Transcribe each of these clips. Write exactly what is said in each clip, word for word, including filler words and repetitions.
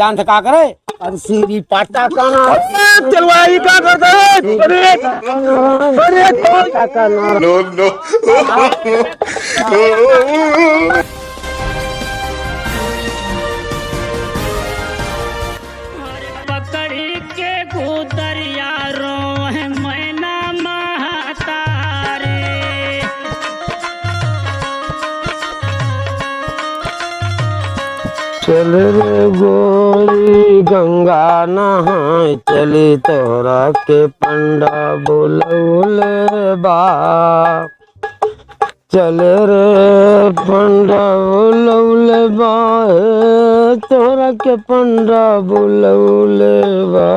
जानत का करे? अरे सीरी पाटा का ना। अरे चलवा, ई का करत है? अरे, अरे, पाटा का ना। No, no। पकड़ी के गुदरिया रोए मैना महतारी। चल रे गोरी गंगा नहाए चली, तोहरा के पंडा बुलौले बा। चल रे पंडा बुलौले बा, हे तोहरा के पंडा बुलौले बा।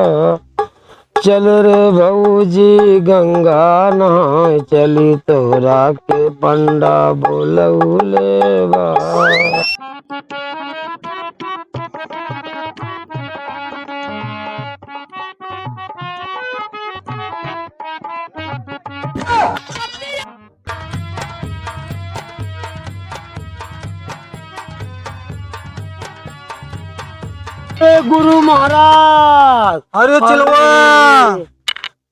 चल रे भौजी गंगा नहाए चली, तोहरा के पंडा बुलौले बा। ए गुरु महाराज। अरे चिलवा।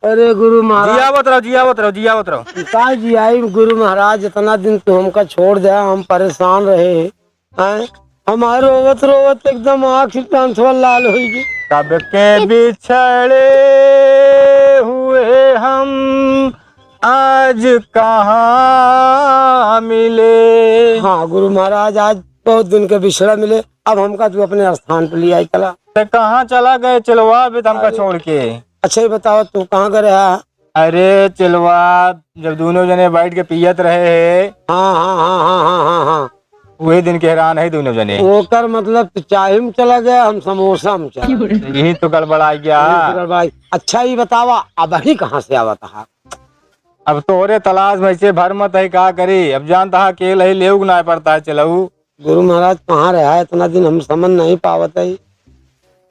अरे गुरु महाराज। जियावत रहो, जियावत रहो, जियावत रहो। का जियाई गुरु महाराज, इतना दिन तू हमका छोड़ दे, हम परेशान रहे। हैं? हमार रोवत रोवत एकदम आँख से आंसुआ लाल होई गई। कब के बिछड़े हुए हम आज कहाँ मिले। हाँ गुरु महाराज, आज बहुत दिन के बिछड़ा मिले, अब हमका तू अपने स्थान पे ले आई चला। ते कहाँ चला गए चिलवा अभी हमका अरे। छोड़ के? अच्छा ये बताओ तू कहाँ गए रहा? अरे चिलवा, जब दोनों जने बैठ के पियत रहे हैं। हाँ, हाँ, हाँ। वही दिन के हैरान है दोनों जने। ओकर मतलब तू चाय में चला गया, हम समोसा में चला गया। यही तो गड़बड़ा गया। यही तो गड़बड़ा। अच्छा ये बतावा, अबही कहाँ से आवत हा? अब तोहरे तलाश में ऐसे भर मत है, का करी? अब जानत हा अकेल ही लेउक ना पड़त है, चलऊ। गुरु महाराज कहाँ रहा है इतना दिन, हम समझ नहीं पावत है।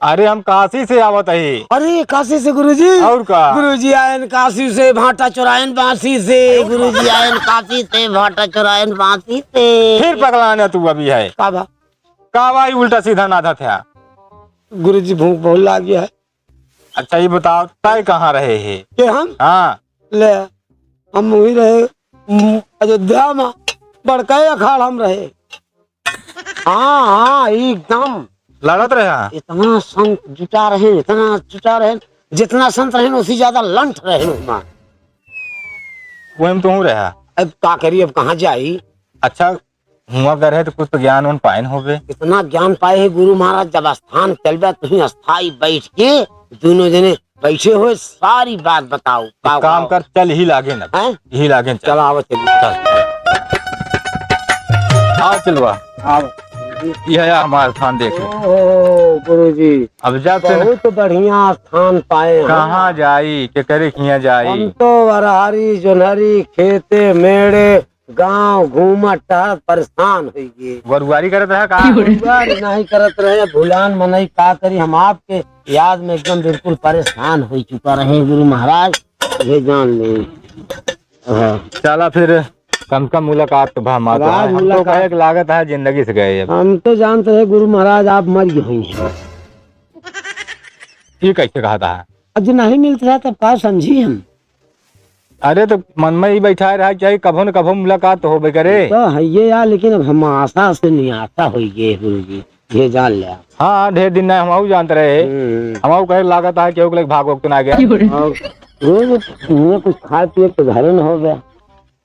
अरे हम काशी से आवत ही। अरे काशी से गुरुजी? और का? गुरुजी आयन काशी से, भाटा चुरायन बांसी से। गुरुजी आयन काशी से, भाटा चुरायन बांसी से। फिर पगलाना तू अभी है। का बा? का भाई उल्टा सीधा नादत है। गुरुजी भूख बहुत लागी है। अच्छा ये बताओ तय कहाँ रहे है? के हम? हाँ। ले हम वही रहे, उम, अयोध्या में बड़का अखाड़ा में रहे। हाँ, हाँ, एकदम। लड़त रहे, हाँ। इतना संत जुटा रहे, इतना जुटा रहे, जितना संत रहे, उसी ज्यादा लंठ रहे वहाँ। वही में तो हूँ रहा। अब का करी, अब कहाँ जाई? अच्छा, हुआ कर है तो कुछ तो ज्ञान उन पाइन होबे। इतना ज्ञान पाए है गुरु महाराज, जब स्थान चलबे तुहीं स्थाई बैठ के दोनों जने बैठे हो, सारी बात बताओ। का काम कर, चल ही लागे ना। हैं? ही लागे चल। चल, आवा, चल। चल। आ, चलवा। आवा। यह है हमारा स्थान, देख ले। ओहो, गुरुजी। अब जब से न बहुत बढ़िया स्थान पाए हैं। कहाँ जाई, के करे खिया जाई? हम तो वरहरी, जोन्हरी, खेते, मेड़े, गांव घूमत टहरत परेशान होइ गए। वरुआरी करत रहा का? वरुआरी नहीं करत रहे, भुलान मनई का करी, हम आपके याद में एकदम बिल्कुल परेशान हो चुका रहे गुरु महाराज, ये जान ले। हाँ। चला फिर कम से कम मुलाकात तो भा माँ तो आज है। हम तो मुलाकात। कहे के लागत है जिंदगी से गए अब। हम तो जानते हैं गुरु महाराज आप मर गए होंगे। ये कैसे कहा था? अब जो नहीं मिलता है तब का समझी हम? अरे तो मन में ही बैठा रहा, चाहे कभो न कभो मुलाकात तो होबे करे। तो है ये यार, लेकिन अब हम आशा से निराशा होइ गए गुरु जी, ये जान ले। हाँ, ढेर दिन ना हम आऊ जानत रहे। हम्म। हम आऊ कहे लागत है केहू के लगे भाग वक्त ना गया। और रोज ये कुछ खाए पिए के घरे न हो गया।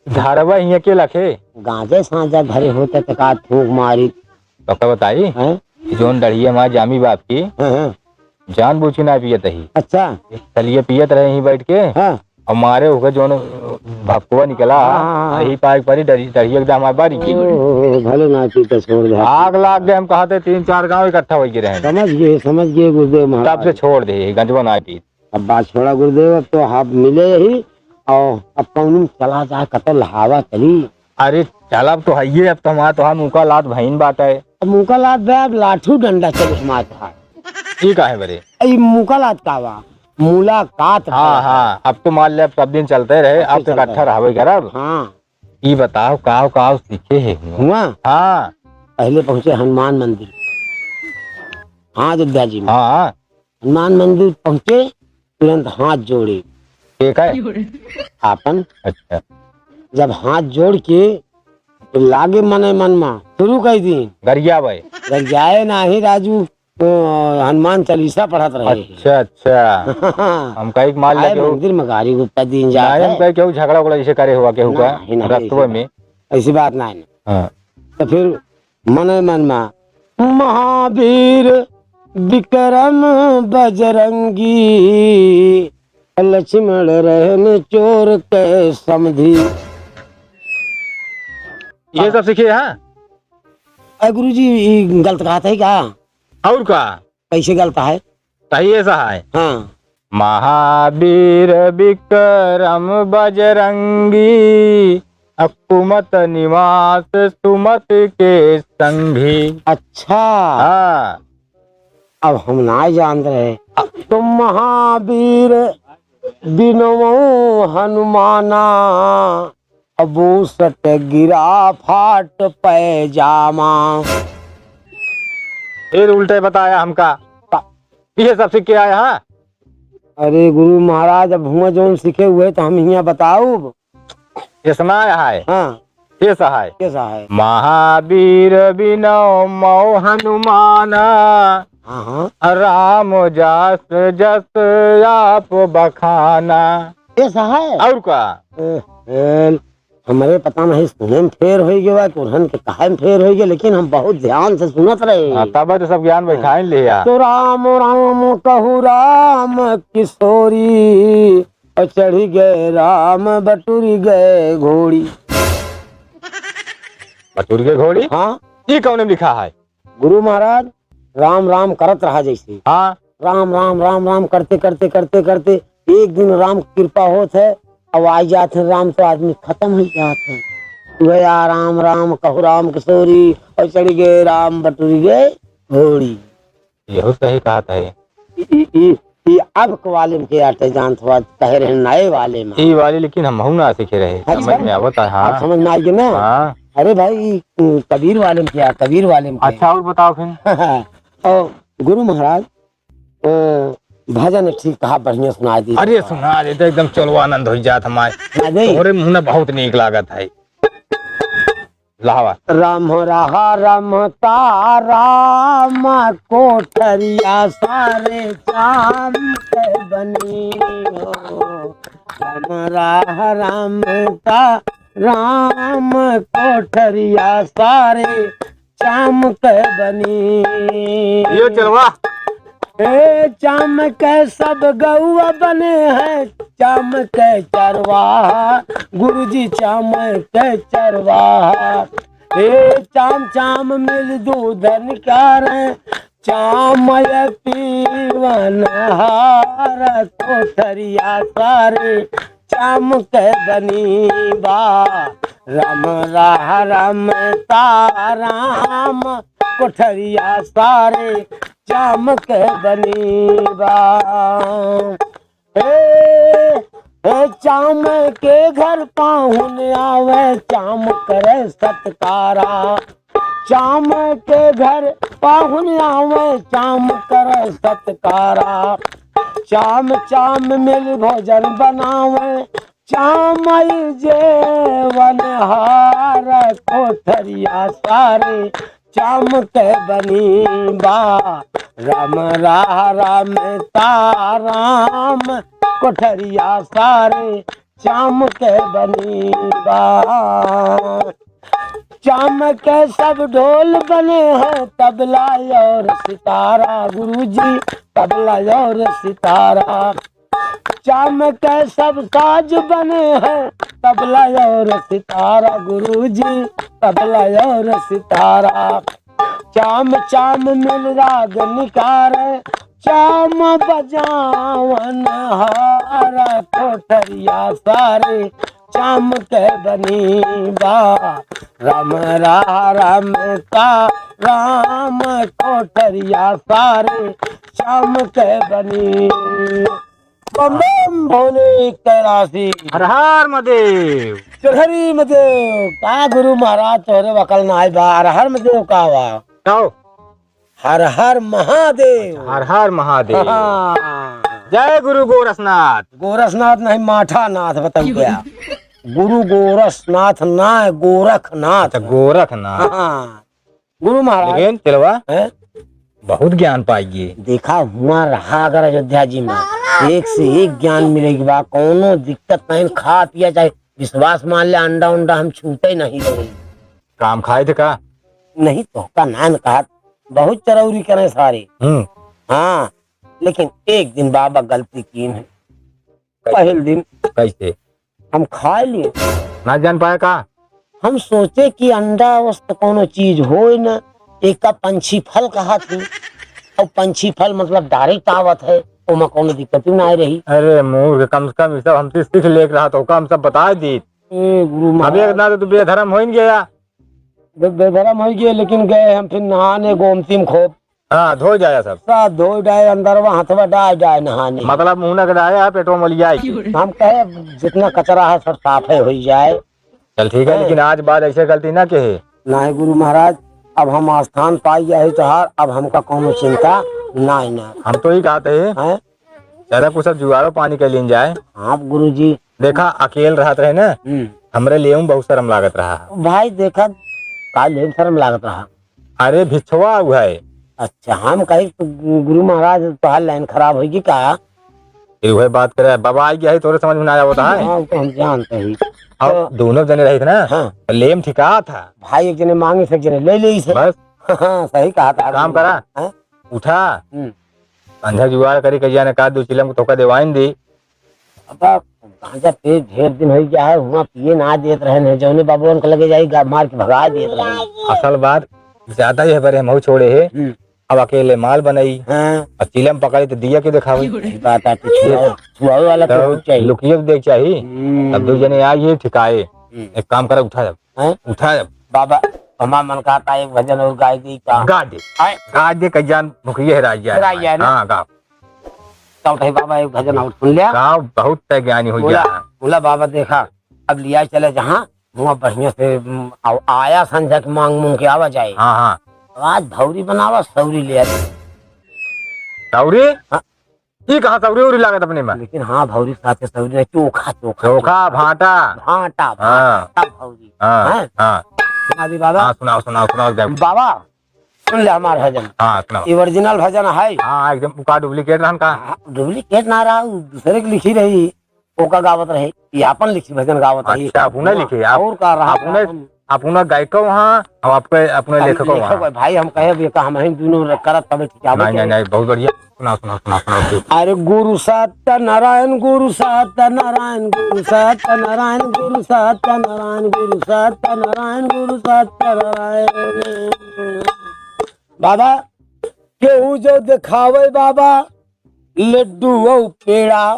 घरवा हियाँ के लखे? गांजे साँझा घरे होते तो का फूंक मारी। तो का बताई? हैं? कि जौन डढ़िया माँ जामी बाप की, हाँ, हाँ। जानबूझ के ना पियत ही। अच्छा। एक थलिया पियत रहे ही बैठ के। हाँ। और मारे होके जौन भक्कुआ निकला, हाँ, हाँ, हाँ। यही पाए परी डढ़ी-, डढ़िया एकदम हमारे बारी की। ओ, ओ, ओ, भले ना पीते छोड़ दे। आग लाग गए, हम कहते तीन चार गांव इकट्ठा होइ गए रहे। समझ गए, समझ गए गुरुदेव महाराज। तब से छोड़ दे, गंजवा ना पी। अब बात छोड़ा गुरुदेव, अब तो आप मिले ही, और अब कौन चला जाए, कतल हवा चली। अरे चलब तो हइये, अब तो हमार तोहार मुका लात भइन बाटे। अब मुका लात बे, अब लाठू डंडा चली हमार तोहार। ई काहे बरे? ई मुका लात का बा? मुलाकात हाँ, बा। हाँ, अब तो मान ले, अब सब दिन चलते रहे, अब अब तो तो चलते इकट्ठा रहे। रहबे करब। हाँ। ई बताओ, काव काव सीखे है हुआ? हुआ? हाँ। पहले पहुँचे हनुमान मंदिर। हाँ, अयोध्या जी में। हाँ। हनुमान मंदिर पहुँचे, तुरंत हाथ जोड़े। ठीक है। आपन। अच्छा। जब हाथ जोड़ के लागे मने मन मा शुरू कइ दी। गरियावे। गरियाए नाही राजू, अ, हनुमान चालीसा पढ़त रहे। अच्छा, अच्छा। हम कहे कि मान आए लगे हो। मंदिर में गारी गुप्ता दीन जात नहीं, हम है। कहे केहू झगड़ा उगड़ा जैसे करे हुआ केहू का नहीं, नहीं, रस्तवे ऐसी में। बात, ऐसी बात नहीं। हाँ। तो फिर मने मन मा महावीर विक्रम बजरंगी, लक्ष्मण रहन चोर के समधी। ये सब सीखे हैं? अरे गुरुजी, ई गलत कहत है का? और का? कैसे गलत है? सही है, सही है। हाँ। महावीर विक्रम बजरंगी, अ कुमत निवास सुमत के संगी। अच्छा। हाँ। अब हम ना जान रहे। अब तो महावीर बिनवो हनुमाना, अब सट गिरा फाट पैजामा। फिर उल्टे बताया हमका। का? ये सब सीख के आया है? अरे गुरु महाराज, अब हुआ जौन सीखे हुए तो हम हियाँ बताउब। ये सुनाया है। हाँ। ये सहाय। ये सहाय। महावीर बिनौ मौ हनुमान। हाँ, हाँ। राम जस जस आप बखाना। ये सहाय। और का? ए, ए, हमरे पता नहीं सुने में फेर होई गवा, कुरहन के कहे में फेर होई गवा, लेकिन हम बहुत ध्यान से सुनत रहे। हाँ, तब तो सब ज्ञान हाँ। बैठाइन लिया। तो राम राम कहु राम किशोरी, और चढ़ी गए राम बटुरी गए घोड़ी। बटुरी गए घोड़ी? हाँ। ये कौन में लिखा है? गुरु महाराज, राम राम करत रहा जैसे। हाँ। राम राम राम राम करते करते करते करते एक दिन राम की कृपा होत है, अब आई जात है राम तो आदमी खतम होइ जात है। गया राम राम कहु राम किशोरी, और चढ़ी गए राम बटुरी गए घोड़ी। यहू सही कहत है। ई, ई, ई, ई अब के वाले में के आटे जानत हुआ, कहे रहे नए वाले में। ई वाली लेकिन हमहू ना सीखे रहे, अच्छा। समझ में आवत है, हाँ। अब समझ में आई गई ना? हाँ। अरे भाई, ई, उम, कबीर वाले में क्या, कबीर वाले में क्या? अच्छा, और बताओ फिर। और गुरु महाराज, अ, भजन ठीक कहा, बढ़िया सुनाई दी। अरे सुना दे, तो एकदम चलो आनंद हो जात हमारे। सुना दे। तोहरे मुँह ना बहुत नीक लागत है। लावा। राम रहा रमता राम कोठरिया सारे चाम के बनी हो। राम रहा रमता राम कोठरिया सारे चाम के बनी। यो चलवा। ए चाम के सब गौआ बने हैं, चाम के चरवाहा, गुरुजी चाम के चरवाहा। ए चाम चाम मिल दूध निकारे, चाम ये पीवन हार कोठरिया सारे चाम के बनी बा। राम रहा रमता राम कोठरिया सारे चाम के बनी बा। हे, हे चाम के घर पाहुन आवे, चाम करे सत्कारा। चाम के घर पाहुन आवे, चाम करे सत्कारा। चाम चाम मिल भोजन बनावे, चाम जेवन हार कोठरिया सारे चाम के बनी बा। राम रहा रमता राम कोठरिया सारे चाम के बनी बा। चाम के सब ढोल बने हैं, तबला और सितारा गुरुजी, तबला और सितारा। चाम के सब साज बने हैं, तबला और सितारा गुरुजी, तबला और सितारा। चाम चाम मिल राग निकारे, चाम बजावन हार कोठरिया सारे चाम के बनी बा। राम रहा रमता राम कोठरिया सारे चाम के बनी। बम बम भोले कैलासी। हर हर महादेव। चौधरी महादेव, का गुरु महाराज तोहरे वकल ना आए बा, हर हर महादेव का बा? गाओ। हर हर महादेव। हर हर महादेव। हाँ। जय गुरु गोरखनाथ। गोरखनाथ नहीं, माठानाथ बताऊ गया। गुरु गोरखनाथ ना, गोरखनाथ। अच्छा, गोरखनाथ। हाँ। गुरु महाराज। लेकिन चेलवा, हैं? बहुत ज्ञान पाइए। देखा, हुआ रहा अगर अयोध्या जी में, एक से एक ज्ञान मिलेगी बा, कौनो दिक्कत नहीं, खा पिया चाहे विश्वास मान ले, अंडा उंडा हम छूटे नहीं रहे। काम खाए थे का? नहीं, तोहका नान कहा, बहुत चरौरी करे सारे। हम्म। हाँ, लेकिन एक दिन बाबा गलती की है। कैसे? पहले दिन। कैसे? हम खाए लिए। ना जान पाया का? हम सोचे कि अंडा वस्त कोनो चीज होय न, एका पंछी फल कहा थी। और पंछी फल मतलब direct आवत है, ओमा कोनो दिक्कत ही ना रही। अरे मूर्ख, कम से कम ई सब हमसे सीख लेके रहा तो हम सब बता दी। ए गुरु अब एक महाराज। ना तो तू बेधर्म हो ही गया। बे-, बेधर्म हो गया, लेकिन गए हम फिर नहाने गोमती में खूब। हाँ, धो जाया सब। सब धो जाए, अंदरवा हथवा डाल जाए नहाने। मतलब मुंह न डाले, पेटवा मलियाए के। हम कहे जितना कचरा है सब साफ है, हो जाए। चल ठीक है, हैं? लेकिन आज बाद ऐसे गलती ना कहे। नहीं गुरु महाराज, अब हम स्थान पाई गए है तोहार, अब हमका कोनो चिंता नहीं ना। हम तो ही कहते हैं, हैं? चला कुछ सब जुगाड़ो पानी कर लीन जाए। हाँ गुरु जी। देखा, अकेल रहत रहे ना, हम्म। हमरे लेव में बहुत शर्म लागत रहा। भाई देखा, का लेव में शर्म लागत रहा? अरे भिक्षवा आऊ है। अच्छा, हम कही तो गुरु महाराज तोहार line खराब होगी का? फिर वही बात करे, बाबा आई गया है, तोरे समझ में ना आवत है। हाँ, वो तो हम जानते ही। और तो दोनों जने रहित ना, हाँ। तो लेम ठिका था। भाई एक जने मांगे से एक जने ले ले इसे। बस। हाँ, सही कहा था। काम करा। हाँ? उठा। हम्म। संझा जुगाड़ करी, कहिया ने का दू चिलम को तोका देवाइन दी। अब गांजा पे ढेर दिन हो गया है, हुआ पिए ना देत रहे हैं, जौने बाबू उनके लगे जाई, गा-, मार के भगा देत रहे हैं। असल बात, ज्यादा ये बारे हम छोड़े है। हम्म। अब अकेले माल बनाई, हाँ। और चिलम पकड़ी तो दिया के दिखावे। सही बात है, तो छुआवे, छुआवे वाला तो तो होना चाहिए। लुकिए तो देख चाहिए। हम्म। तब दू जने आई है ठिकाए। हम्म। एक काम करा, उठा जब। हैं? उठा जब। बाबा, हमार मन कहता है एक भजन और गाय दी का? गा दे। हैं? गा दे, कल्याण मुखिया है राजा। राजा है ना? हाँ, गा। चल भाई बाबा, एक भजन और सुन लिया। गाओ, बहुत तय ज्ञानी हो बोला, गया। बोला बाबा देखा, अब लिया चले जहाँ, हुआ बढ़िया से, उम, आव-, आया संझा के मांग मूंग के आवा जाए। हाँ, हाँ। आज भौरी बनावा, सौरी ले आए। सौरी? हाँ। ई कहाँ सौरी उरी लागत अपने में? लेकिन हाँ, भौरी के साथे सौरी नहीं, चोखा, चोखा, चोखा, चोखा। भाटा। भाटा, हाँ। भाटा भौरी। हाँ, हैं? हाँ। सुना दी बाबा। हाँ, सुनाओ, सुनाओ, सुनाओ, एकदम। बाबा, सुन ले हमार भजन। हाँ, सुनाओ। ई original भजन है। हाँ, एकदम उका duplicate रहन का? हाँ, duplicate ना रहा, उ दूसरे के लिखी रही, ओका गावत रहे, ई आपन लिखी भजन गावत रही। अच्छा, अपने लिखे, आप, और का रहा, अपने, अपन अपने गायको हाँ, हम आपके, अपने हम लेखको लेखक हाँ। है, भाई, हम कहे, अब ये का हम ही दोनों करत तबे ठीक है, नहीं, नहीं, नहीं, बहुत बढ़िया। सुनाओ, सुनाओ, सुनाओ, सुनाओ, सुनाओ। अरे गुरु सत्य नारायण, गुरु सत्य नारायण, गुरु सत्य नारायण, गुरु सत्य नारायण, गुरु सत्य नारायण, गुरु सत्य नारायण। बाबा, केहू जो देखावे बाबा लड्डू और पेड़ा,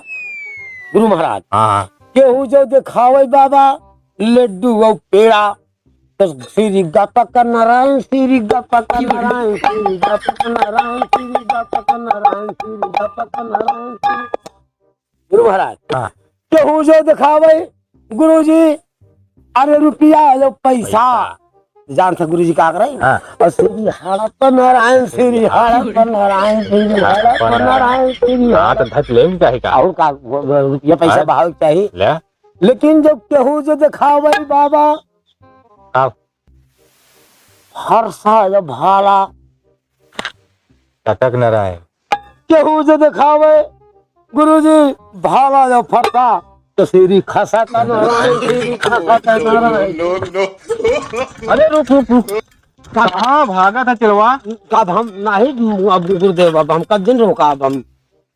गुरु महाराज, हाँ, हाँ। केहू जो देखावे बाबा लड्डू और पेड़ा, तो श्री गपक नारायण, श्री गपक नारायण, श्री गपक नारायण, श्री गपक नारायण, श्री गपक नारायण, श्री गुरु महाराज, हाँ। केहू जो देखावे गुरुजी, अरे रुपया जो पैसा, पैसा। जान से गुरुजी का करे? हाँ। और श्री हड़प नारायण, श्री हड़प नारायण, श्री हड़प नारायण, श्री हाँ, तो हड़प। धत लेम चाहे का? और का, वो, वो रुपया पैसा हाँ। बहावे के चाही। ले। लेकिन जब केहू जो देखावे बाबा, का? फरसा या भाला। कटक नारायण। केहू जे देखावे, गुरुजी, भाला या फरसा, तो सीरी खसा का नारायण, सीरी खसा का नारायण। No, no, no। अरे रुक, रुक, रुक। कहाँ भागा था चेलवा? अब हम नहीं, अब गुरुदेव, अब हम कब दिन रोका, अब हम,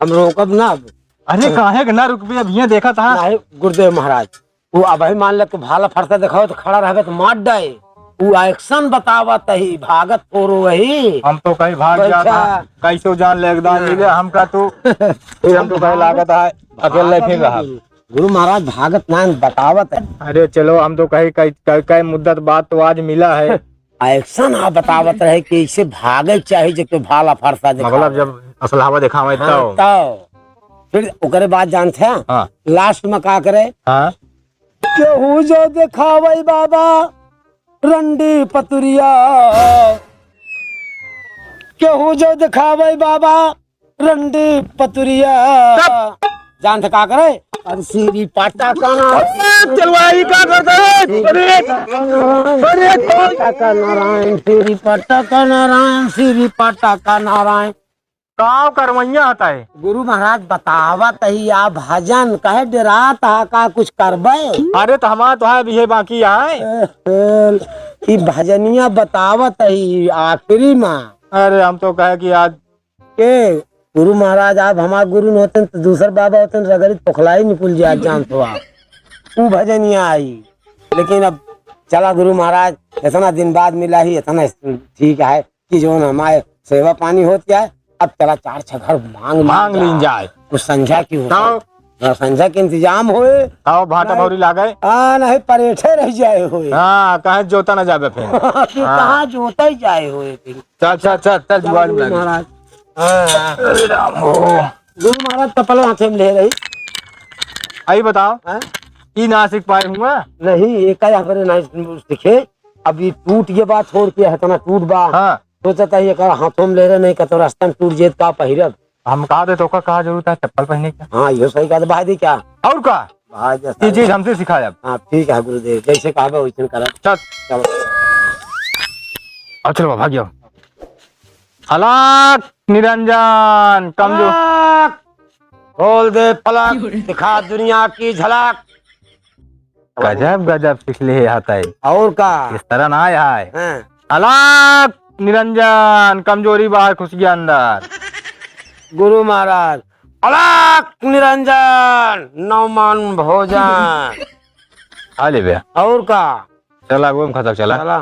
हम रोकब ना अब। अरे काहे के ना रुकबे, अब हियाँ देखा था। नहीं, गुरुदेव महाराज, उ अबही मान ले, तू भाला फरसा देखावे तो खड़ा रहबे तो मार डाए। उ action बतावत ही, भागत फोरो वही। हम तो कहीं भाग बैठा। जाता, कैसो जान ले एकदम हाँ। मिले, हम का तू, फिर हम तो कहीं लागत है, अकेले भागत फिर रहा। नहीं। गुरु महाराज भागत ना बतावत है। अरे चलो, हम तो कहीं, कहीं, कहीं, कहीं मुद्दत बाद तो आज मिला है। Action हाँ बतावत रहे कि इसे भागे के चाही, जब तो भाला फरसा देखावे। मतलब जब असलहवा देखावे हाँ, तब। तब। फिर ओकरे बाद जानते हैं? हाँ। Last में का करे? हाँ। केहू जो देखावे बाबा रंडी पतुरिया, केहू जो दिखावे बाबा रंडी पतुरिया। चुप। जानत का करे? अरे सीरी पाटा का ना। अरे तेलवाई का करता है? अरे, अरे, पाटा का नारायण, सीरी पाटा का नारायण, सीरी पाटा का नारायण। काव करवैया हता है? गुरु महाराज बतावत ही, आ भजन कहे डेरात हा का कुछ करबे? अरे तो हमार तो है भी है बाकी आए। ए, ए, ई भजनिया बतावत ही आखिरी मा। अरे हम तो कहे कि आज के गुरु महाराज, आप हमार गुरु न होतेन तो दूसर बाबा होतेन, रगड़ी पोखलाई निकुल जात, जानत हो आप। ऊ भजनिया आई, लेकिन अब चला गुरु महाराज, इतना दिन बाद मिला ही, इतना ठीक है कि जौन हमारे सेवा पानी होत जाए, अब चला चार छह घर मांग लीन मांग लीन जाए। जाए। कुछ संझा की हो तब? हाँ, संझा के इंतजाम होए। तब भाटा नहीं। भौरी लागे। हाँ, नहीं परेठे रह जाए होए। हाँ, कहाँ जोता ना जाबे फिर। फिर हाँ। कहाँ जोता ही जाए होए फिर। चल, चल, चल, चल, जुगाड़ गुरु में लगे। महाराज। हाँ। अरे राम हो। गुरु महाराज चप्पल हाथे में ले रही। आई बताओ, हाँ? ई ना सीख पाए हुआ? नहीं, ये का यहाँ पर ना सीखे। अब ये टूट के बा, छोड़ के है, इतना टूट बा। हाँ। सोचत ही, एकर हाथों में ले रहे, नहीं, कतो रास्ता में टूट जेत का पहिरब। हम कहा दे, तो का, कहा जरूरत है चप्पल पहने का? हाँ, यो सही कहा, भाई दे क्या? और का? भाई जैसा ये चीज हमसे सिखाया। हाँ, ठीक है गुरुदेव, जैसे कहा वैसे करब। चल। चलो। अब चलो, भाग जाओ। अलख निरंजन, कमजोर। अलख! खोल दे पलक, दिखा दुनिया की झलक। गजब, गजब सीख ले हाथ है। और का? इस तरह ना आया है। हाँ। अलख निरंजन, कमजोरी बाहर, खुशियां अंदर। गुरु महाराज, अलख निरंजन, नौ मन भोजन। खा ले बे। और का? चला, वो खा तक चला। चला।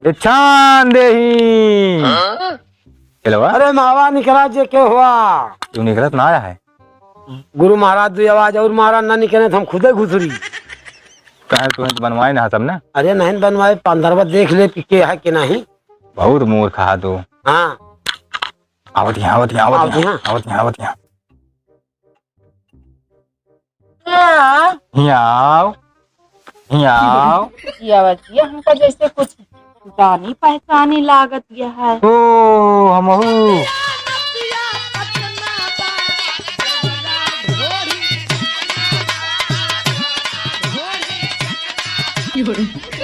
भिक्षान देही। हाँ? चलो बा। अरे मावा निकला जे के हुआ। तू निकलत ना आया है। गुरु महाराज दुई आवाज और महाराज ना निकले तो हम खुदे घुसरी। कहे तुम्हें तो बनवाए ना सब ना। अरे नहीं बनवाए, पंद्रह देख ले कि के है कि नहीं। बहुत मूर्ख है तू। हाँ। आवत यहाँ, आवत यहाँ, आवत आवत यहाँ, यहाँ। आवत यहाँ, आवत यहाँ। हाँ। हियाव, हियाव। ये आवाज, ये हमका जैसे कुछ जानी पहचानी लागत ये है। ओ, हमहू।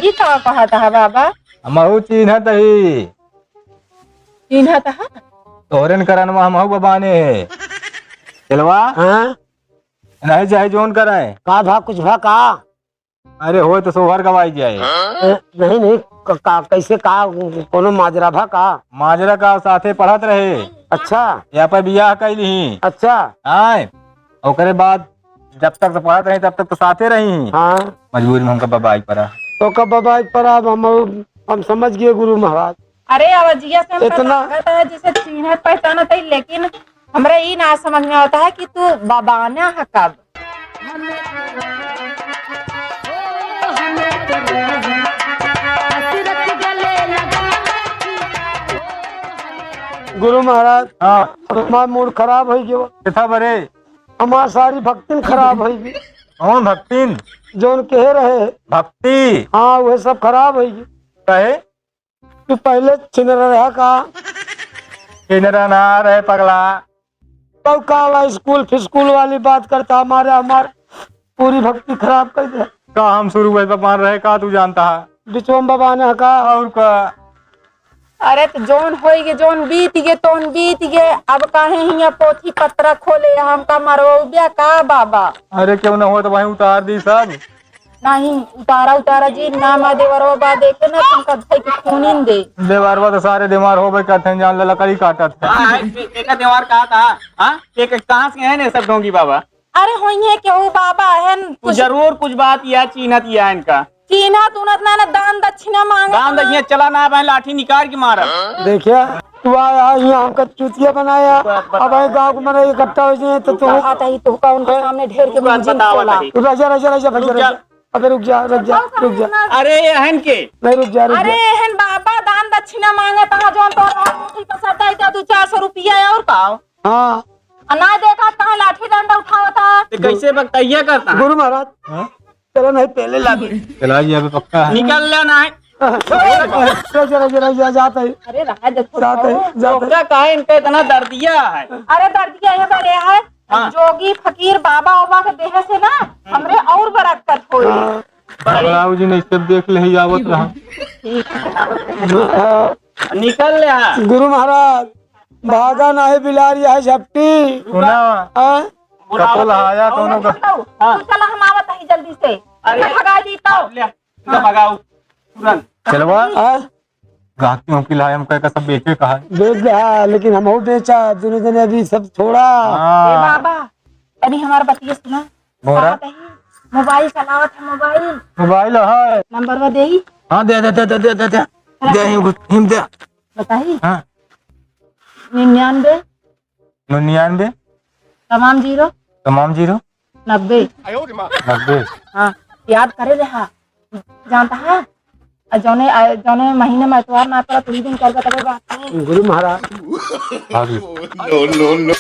ई का कहत है बाबा? हमहू चिन्हत ही। चिन्हत है? तोहरेन करनवा हमहू बबाने है। चलवा? हाँ? नहीं चाहे जोन करे। का भा, कुछ भा का? अरे होए तो सोहर गवाई जाए। ए, नहीं, नहीं, क-, का, कैसे का, कोनो माजरा भा का? माजरा का साथे पढ़त रहे। अच्छा। यहाँ पे बियाह कैली ही। अच्छा। आए, ओकरे बाद जब तक तो पढ़त रही, तब तक तो साथे रही। हाँ। मजबूरी में हमका बबाई पड़ा। तो कब बबाई पड़ा, अब हम, हम समझ गए गुरु महाराज। अरे, आवाजिया से हमका इतना लागत है, जैसे चिन्हत पहचानत है, लेकिन हमरा ई ना समझ में आवत है कि तू बबाना है कब? गुरु महाराज, हाँ। हमार मूड खराब होइ गयो। किथा बरे? हमार सारी भक्तिन खराब होइ गई। कौन भक्तिन? जौन कहे रहे। भक्ति? हाँ, वह सब खराब होइ गई। कहे? तू पहले छिनरा रहा का? छिनरा ना रहे पगला। तब काला स्कूल फिस्कूल वाली बात करता, हमारे, हमार पूरी भक्ति खराब कर दे। का हम शुरू में भगवान रहे का तू जानता है? बिचवा में भगवान है का? और का? अरे तो जौन होई गे, जौन बीत गे, तौन बीत गे। अब काहे हियां पोथी पत्रा खोले, हमका मरवउब्या का बाबा? अरे क्यों ना हो तो वहीं उतार दी सब। नहीं, उतारा, उतारा जी, ना मा देवरवा बा देखे ना, तुमका धई के खूनिन दे। देवरवा तो सारे देवार होबे करते हैं, जान ले लकड़ी काटत है। हाँ, के, के का देवार कहा था? हाँ? के, के, कहाँ से हैं ने सब ढोंगी बाबा? अरे होइहे केहू बाबा, हन तू कुछ जरूर कुछ बात या चीन्हत या इनका। चीन्हत उन्हत ना, ना दान दक्षिणा मांगत दान ना। दक्षिणा चला ना, बहन लाठी निकाल के मारा। देखिया, तू आया, यहाँ हमका चूतिया बनाया। बात, बात। अब ये गाँव के मने इकट्ठा हो जाए तो तू तू कहा था, तू का उनके सामने ढेर के तू बात मुंह जिन बतावा खोला। नहीं। तू रह जा, रह जा, रह जा, भैया, रुक रह जा। जा। अबे रुक जा, रुक जा, रुक जा। अरे एहन के? नहीं, रुक जा, रुक अरे जा। एहन बाबा दान दक्षिणा मांगत हा, जौन तोर मुट्ठी पर सदा इतना दू चार सौ रुपया है और का? हाँ। आ ना देखा कहाँ लाठी डंडा उठावत हा। ते कैसे बकतैया करता है? गुरु महाराज, हाँ? चलो नहीं पहले ला दे। चला जी, अबे पक्का है। निकल ले ना है। जा, जा, जा, जा, जात है। अरे रहा दे, जात है, जात है। ओकरा काहे इनका इतना दर्दिया है? अरे दर्दिया ये बड़े है। हाँ। जोगी फकीर बाबा ओबा के देह से ना, हमरे और बरकत होई। हाँ। बाबूजी ने सब देख ले ही आवत रहा। निकल ले, हाँ। गुरु महाराज, भागा नाही बिलार, यह झपटी। सुना। हाँ? कतल आया दोनों का। हाँ। चला, हम आवत ही जल्दी से। अरे। भगा दी तो। ले, ले भगाओ तुरंत। चलवा। हाँ? गाँव की लाया, हम कह का सब बेचे कहा। बेच दे, हाँ, लेकिन हम हो बेचा, दोनों जने अभी सब छोड़ा। हाँ। ए बाबा, अभी हमार बतिया सुना। बोला। का बताई? मोबाइल चलावत है, मोबाइल। मोबाइल है। नंबरवा देई? हाँ, दे, दे, दे। दे, हिम, हिम दे। बताई? हाँ। निन्यानवे। निन्यानवे। तमाम जीरो। तमाम जीरो। नब्बे। नब्बे। हाँ, याद करे रहा। जानता है? आ जौने, आ जौने महीने में एतवार ना पड़ा, तू ही दिन करबे, तबे बात है। गुरु महाराज। हाँ जी। No, no, no।